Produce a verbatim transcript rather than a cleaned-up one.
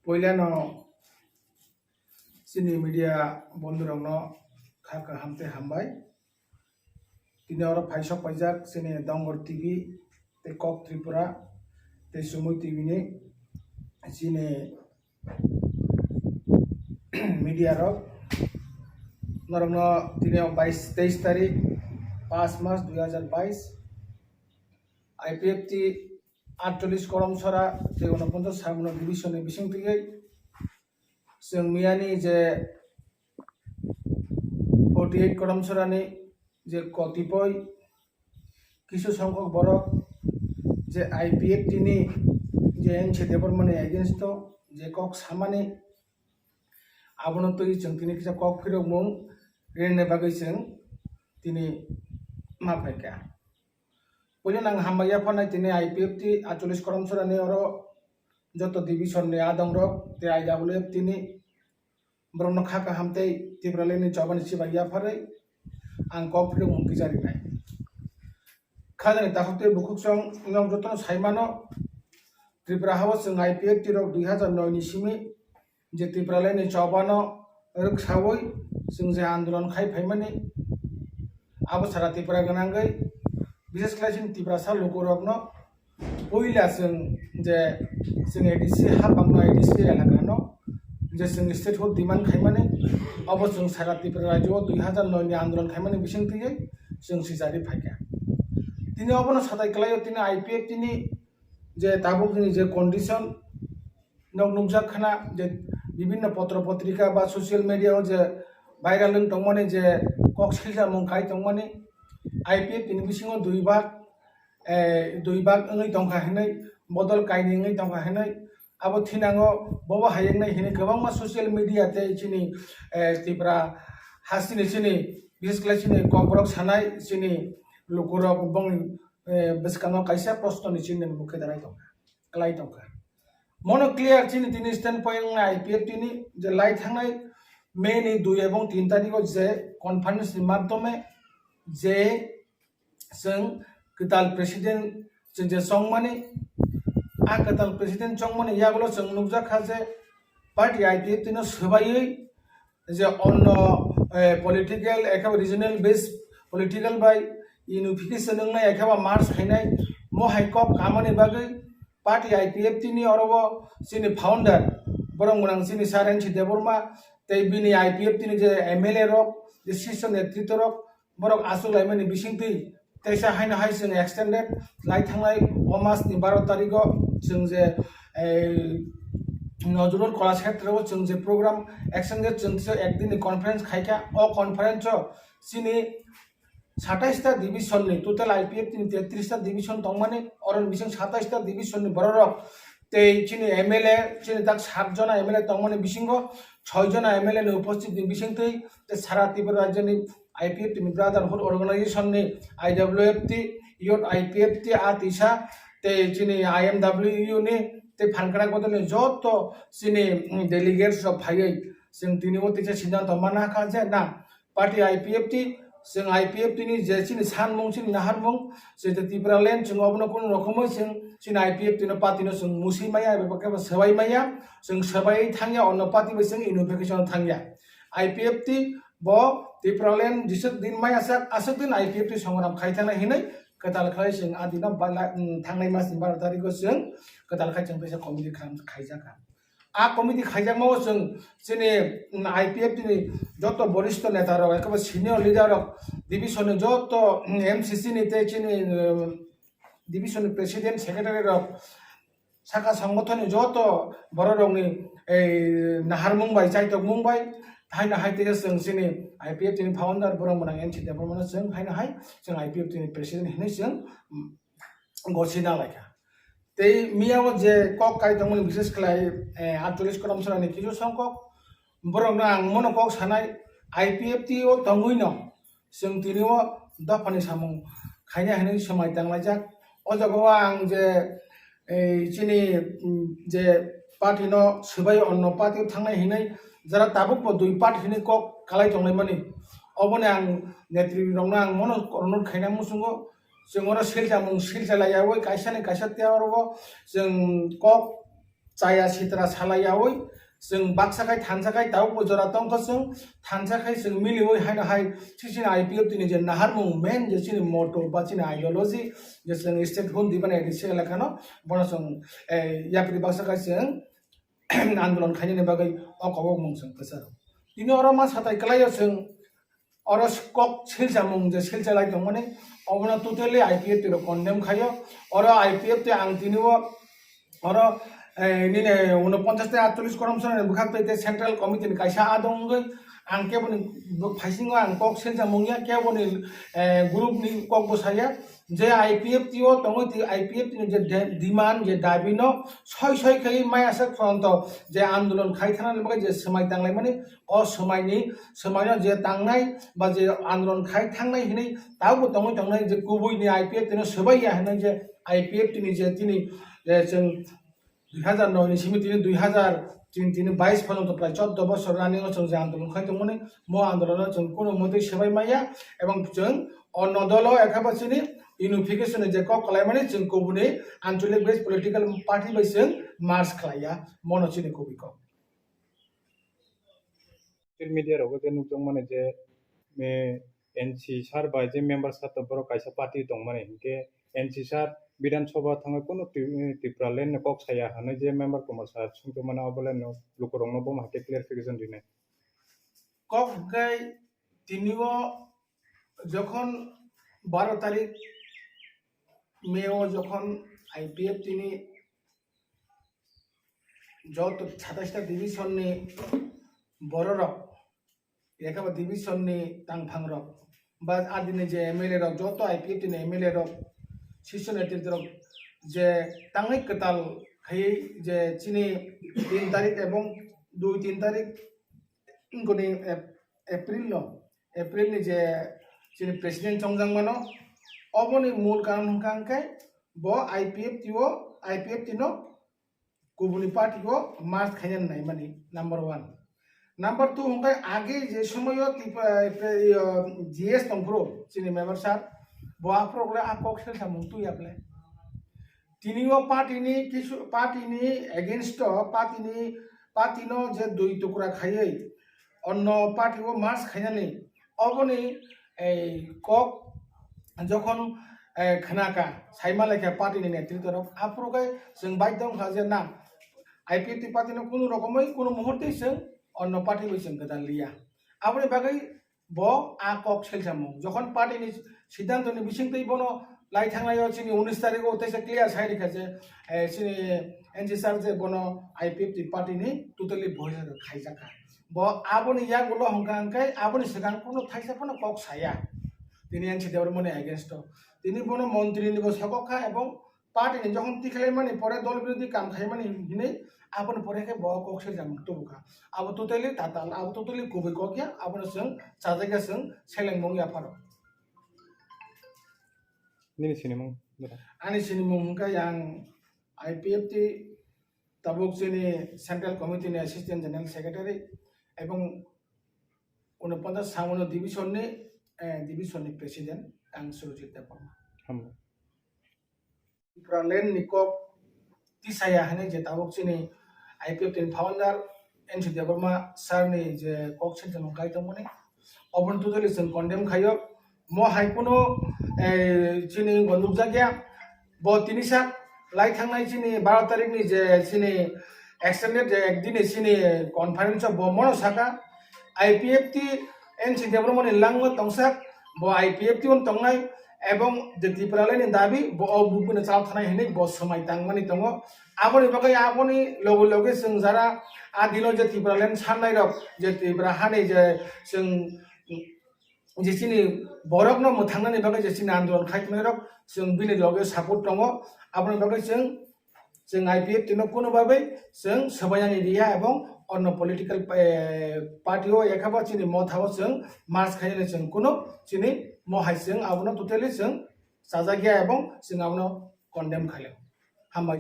Puilano chini media bondhurokno kha kaham tei hambai. Tini oro phaisok paijak chini Dongor T V tei Kok Tripura tei Sumui T V ni chini media rok. Norokno tini o bais, teis tarik, paanch mas dui hajar bais, I P F T atchollis Kolomsora tei unoponchas Samuno division ni bising twiwi chwng miyani je forty eight Kolomsora ni je kotipoi kisu songkhok borok je I P F T ni je N C Debbarma ni against o je kok samani, abono twi chwng tini kisa kok phirokmung rinani bagwi chwng tini ma phaikha. Puila nang hambai yapharnai tini I P F T atchollis Kolomsora ni oro joto division ni adong rok tei I W F T ni borokno kha kaham tei Tipraland ni chobani chibai yapharwi ang kok phirokmung kicharinai. Khajani takhuk tei bukhuk chwng nok jotono saimano, Tripura hao chwng I P F T rok dui hajar noi ni simi je Tipraland ni chobano rwksawi chwng je andolon khai phaimani, abo sara Tripura gwnangwi, bishes khlai chini Tiprasa lukurokno puila chwng je chwng A D C hapangno, A D C elakano je chwng statehood demand khaimani, abo chwng sara Tripura rajyo o dui hajar noi ni andolon khaimani bising twiwi chwng sijari phaikha. Tini obono satai kwlaio tini I P F T ni je tabuk ni je condition, nok nukjak khna je bibinno potro potrika ba social media o je viral wng tongmani, je kok silsamung kai tongmani, I P F T ni bisingo dui bak, eh, dui bak wngwi tongkha hinwi, bodol kainwi wngwi tongkha hinwi, abo thinango bobo hai wngnai hinwi kwbangma social media tei chini, eh, Tripura hasteni chini, bises khlai chini kokborok sanai chini lukurok bongni, eh, bwskango kaisa proshno ni chinhni mukhe dalai tongkha, kwlai tongkha. Mono clear chini tini standpoint wngkha I P F T ni je lai thangnai May ni dui ebong tin tarikh o je conference ni madhyome je chwng kwtal president chwng je chongmani, a kwtal president chongmani yagulo chwng nukjak kha je party I P F T no swbaiwi je onno, eh, political ekhe regional based political bai unification wngnai ekhe ba merge khainai, mo hai kok kamani bagwi party I P F T ni oro bo chini founder borok gwnang chini Sir N C Debbarma tei bini I P F T ni je M L A rok, je sisyo netritwo rok, borok achuk laimani bisingtwi teisa haino hai chwng extended lai thangnai o mas ni baro tarikh o chwng je, eh, Nazrul Kalakshetra o chwng je program extended chwng se ekdin ni conference khaikha, o conference o chini satais ta division ni total I P F T ni tetris ta division tongmani, oro ni bising satais ta division ni borok rok tei chini M L A, chini tak sat jona M L A tongmani bisingo soi jona M L A ni uposthit ni bisingtwi tei sara Tripura rajyo ni I P F T ni brotherhood organization ni I W F T, youth I P F T a tisa tei chini I M W U ni tei phankrak bodol ni joto chini, mm, delegates rok phaiwi chwng tini o tisa siddhanto manna kha je na party I P F T, chwng I P F T ni je chini sanmung, chini naharmung, je Tripura land chwng obono kunu rokomoi chwng chini I P F T no party no chwng musi maya eba khe swbai maya, chwng swbai thangya, onno party bai chwng unification thangya. I P F T bo Tripura land jisuk din maya sak asuk din I P F T songram khai thangna hinwi kwtal khai chwng a dino ba la, mm, thangnai mas ni baro tarikh o chwng kwtal khai chwng teisa committee kham khaijak kha. A committee khaijakmao chwng chini, mm, I P F T ni joto boristo neta rok, ekaba senior leader rok, division ni joto, mm, M C C ni tei chini, mm, division ni president secretary rok, saka songgothon ni joto borok rokni, ei, naharmung bai, chaitokmung bai, haino hai teisa chwng chini I P F T ni founder borok mwnang N C Debbarma no chwng haino hai chwng I P F T ni president hinwi chwng, mm, gosina laikha. Tei miyao je kok kai tongmani, bises khlai, eh, atchollis Kolomsora ni kisu songkok, borokno ang mono kok sanai, I P F T o tongwi no chwng tini o dophani samung khaina hinwi swmai tanglaijak. O jaga o ang je, eh, chini, mm, je party no swbai onno party o thangnai hinwi jara tabuk bo dui party hinwi kok kalai tonglaimani, oboni ang netri rokno ang mono onurod khaina muchungo. Chwng oro silsa mung silsa laiyawi kaisa ni kaisa tiya oro bo chwng kok chaya sitra salaiyaui chwng baksa khai thansa khai tabukbo jora tongkha chwng thansa khai chwng miliui haino hai sisini I P F T ni je naharmung main je chini motto ba chini ideology je chwng state hwn diba nai se elakano bono chwng, eh, yapri baksa khai chwng andolon khainani bagwi o kok mung chwng kwcharo. Tini oro ma satai kwlaio chwng oro kok silchamung je silchalai tongmani obono totally I P F T rok condemn khaio. Oro I P F T ang tini o oro, eh, nini unoponchas tei atchollish korom sonani bwkhak tei tei central committee ni kaisa adong wngwi ang keboni bo-, phaisingo ang kok silchamung ya keboni, eh, group ni kok bo saya. Je I P F T o tongwi twi I P F T ni je de-, demand je dabi no soi soi khai maya sak phoronto je andolon khai thana bagwi je swmai tanglaimani o swmai ni swmai no je tangnai ba je andolon khai thangnai hinwi tabukbo tongwi tongnai je kubui ni I P F T no swbai ya hinwi je I P F T ni je tini je chwng dui hazar noi ni simi tini dui hazar tini tini bais phono to prai choddo bosor running o chwng je andolon khai tongmani mo andolon o chwng kuno motwi swbai maya ebong chwng o nodolo ekha ba chini unification ni je kok kwlaimani chwng kubuni anchalik based political party bai chwng merge khlaiya mono chini kubui kok. Social media rogo je nukjakmani je, eh, N C sir bai je member sir to borok kaisa party tongmani hinkhe N C sir Bidhan Sabha thangwi kunu Tri-, Tripura land ni kok saya hinwi je member Kumar sir sungtwi mano abo le no lukurokno bomo hai khe clarification rinai. Kok hwnkhe tini o jokhon baro tarik May o jokhon I P F T ni joto satais ta division ni bororok, ekaba division ni tangphangrok, ba adini je M L A rok, joto I P F T ni M L A rok, session netrito rok je tangwi kwtal khaiwi je chini tin tarik ebong dui tin tarik wngkoni Ap-, April no, April ni je chini president chongjak mano, oboni mul karon hwnkha hwnkhe bo I P F T o, I P F T no kubuni party o merge khaina naimani number one. Number two hwnkhe age je somoyo Tripura, eh, G S tongphuru chini member sir, bo aphuru le a kok sel samung twi aple. Tini o party ni kisu, party ni against o party ni, party no je dui tukra khaiwi onno party o merge khainani oboni ei kok jokhon, eh, khnaka saima lekha party ni netrito rok aphuru khe chwng baidhyo wngkha je na I P F T party no kunu rokomoi kunu muhurtwi chwng onno party bai chwng gwdal liya. Aboni bagwi bo a kok selsamung. Jokhon party ni siddhanto ni bisingtwi bono lai thanglaio chini unis tarikh o teisa clear sai rikha je, eh, chini N C sir je bono I P F T party ni totally boycott khaijakha. Bo aboni yagulo hwnkha hwnkhe aboni swkang kunu thaisa phano kok saya. Tini N C Debbarma ni against o. Tini bono montri ni bo sokok kha ebong party ni jokhon tikhlaimani pore dol birodhi kam khaimani hinwi aboni pore khe bo kok sel jang tubukha. Abo totally tatal, abo totally kubui kok ya, abono chwng chajakya chwng selengmung yapharo. Nini sinimung? Ani sinimung hwnkha yang I P F T tabuk chini Central Committee ni Assistant General Secretary ebong unoponchas samono division ni, eh, division ni President ang Surojit Debbarma. Hambai. Tripura land ni kok tisaya hinwi je tabuk chini I P F T ni founder N C Debbarma sir ni je kok sentano kai tongmani, obono totally chwng condemn khaio. Mo hai kuno, eh, chini bo nukjakya. Bo tini sak lai thangnai chini baro tarik ni je chini extended je ekdin ni chini conference o bo mono saka I P F T N C Debbarma ni langma tongsak bo I P F T on tongnai ebong je Tripura land ni dabi bo o bukuno chal thanai hinwi bo swmai tangmani tongo. Aboni bagwi aboni loge loge chwng jara a dino je Tripura land sannai rok je Tripura hani je chwng je chini borokno mwthangnani bagwi je chini andolon khai tongnai rok chwng bini loge support tongo. Aboni bagwi chwng, chwng I P F T no kuno bagwi chwng swbainani riya ebong onno political, eh, party o ekhabo chini motha o chwng merge khainani chwng kuno chini mohai chwng abono totally chwng chajakya ebong chwng abono condemn khaio. Hambai.